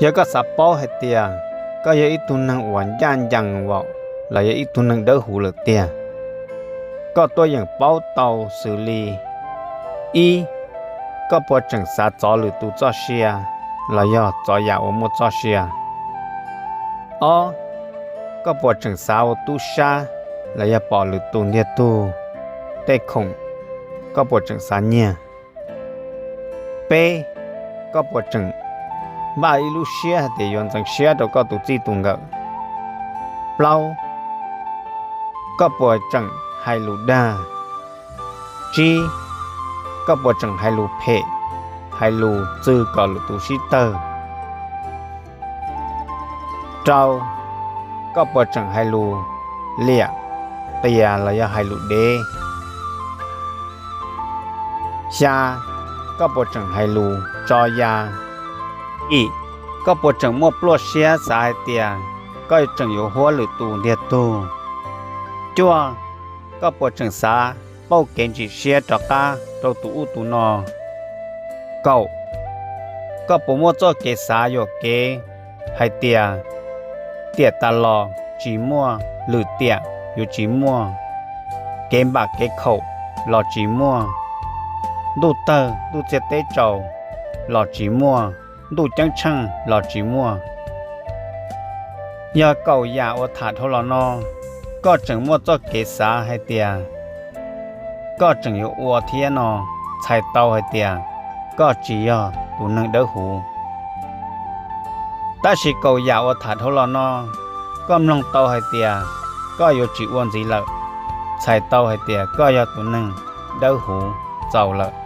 Yog koj xav paub hais tias koj yog ib tug neeg uas ncaj ncees los yog ib tug neeg dawb huv lawm tiag, koj tuaj yeem paub tau xws li: Ib, koj puas tseem xav txov lwm tus txoj sia los yog txov yam uas muaj txoj sia? Ob, koj puas tseem xav ua tub sab los yog pom lwm tus ntiag tug tej khoom? Koj puas tseem xav nyiag? Peb, koj puas tseem npaj ib lub siab hais tias yuav ntxeev siab rau koj tus txij tus nkawm? Plaub, koj puas tseem hais lus dag? Tsib, koj puas tseem hais lus phem, hais lus txwv kom lwm tus sib tawg? Rau, koj puas tseem hais lus liam, qias los yog hais lus dev? Xya, koj puas tseem hais lus tso ya? Yim, koj puas tseem muaj pluaj siab xav hais tias koj tseem yuav huab lwm tus ntiag tug? Cuaj, koj puas tseem xav pauj kev ntsim siab rov qab rau tus ub tus no? Kaum, koj puas muaj txoj kev xav yuam kev hais tias tiam tas los tsis muaj, lwm tiam yuav tsis muaj, kev npam kev khaum los tsis muaj, ntuj tawg ntuj txiag teb tsaus los tsis muaj, ntuj ceeb tsheej los tsis muaj? Yog kaum yam uas tham dhau los no koj tseem muaj txoj kev xav hais tias koj tseem yuav ua thiab no, txhais tau hais tias koj tsis yog tus neeg dawb huv. Tab sis kaum yam uas tham dhau los no koj mloog tau hais tias koj yuav tsis ua ntxiv lawm, txhais tau hais tias koj yog tus neeg dawb huv txaus lawm.